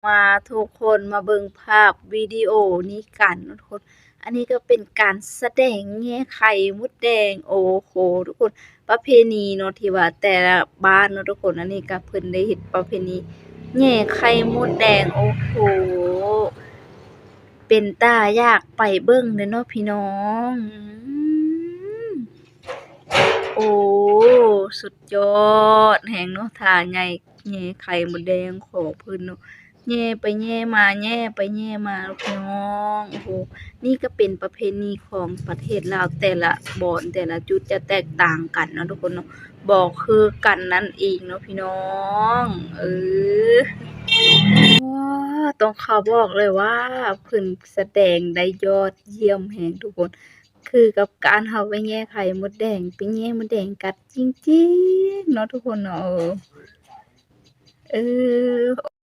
ມາທຸກຄົນມາເບິ່ງພາບວິດີໂອນີ້ກັນເນາະທຸກຄົນ. ອັນນີ້ກໍເປັນການສະແດງແຍ່ໄຂ່ມົດແດງ. ໂອ້ໂຫ ທຸກຄົນ ປະເພນີເນາະ ທີ່ວ່າແຕ່ລະບ້ານເນາະທຸກຄົນ. ອັນນີ້ກໍເພິ່ນໄດ້ເຮັດປະເພນີແຍ່ໄຂ່ມົດແດງ. ໂອ້ໂຫ ເປັນຕາຢາກໄປເບິ່ງເດ້ເນາະພີ່ນ້ອງ. ອືມ ໂອ້ ສຸດຍອດແຮງເນາະ ທ່າໃຫຍ່ແຍ່ໄຂ່ມົດແດງຂອງເພິ່ນເນາະ. ແຍ່ໄປແຍ່ມາ ແຍ່ໄປແຍ່ມາເນາະພີ່ນ້ອງ. ໂອ້ໂຫ ນີ້ກໍເປັນປະເພນີຂອງປະເທດລາວ ແຕ່ລະບ່ອນແຕ່ລະຈຸດຈະແຕກຕ່າງກັນເນາະທຸກຄົນເນາະ ບໍ່ຄືກັນນັ້ນເອງເນາະພີ່ນ້ອງ. ເອີ ວ້າ ຕ້ອງຂໍບອກເລີຍວ່າເພິ່ນສະແດງໄດ້ຍອດຢ້ຽມແຮງທຸກຄົນ ຄືກັບການເຮົາໄປແຍ່ໄຂ່ມົດແດງ ໄປແຍ່ມົດແດງກັດຈິງໆເນາະທຸກຄົນເນາະ. ເອີ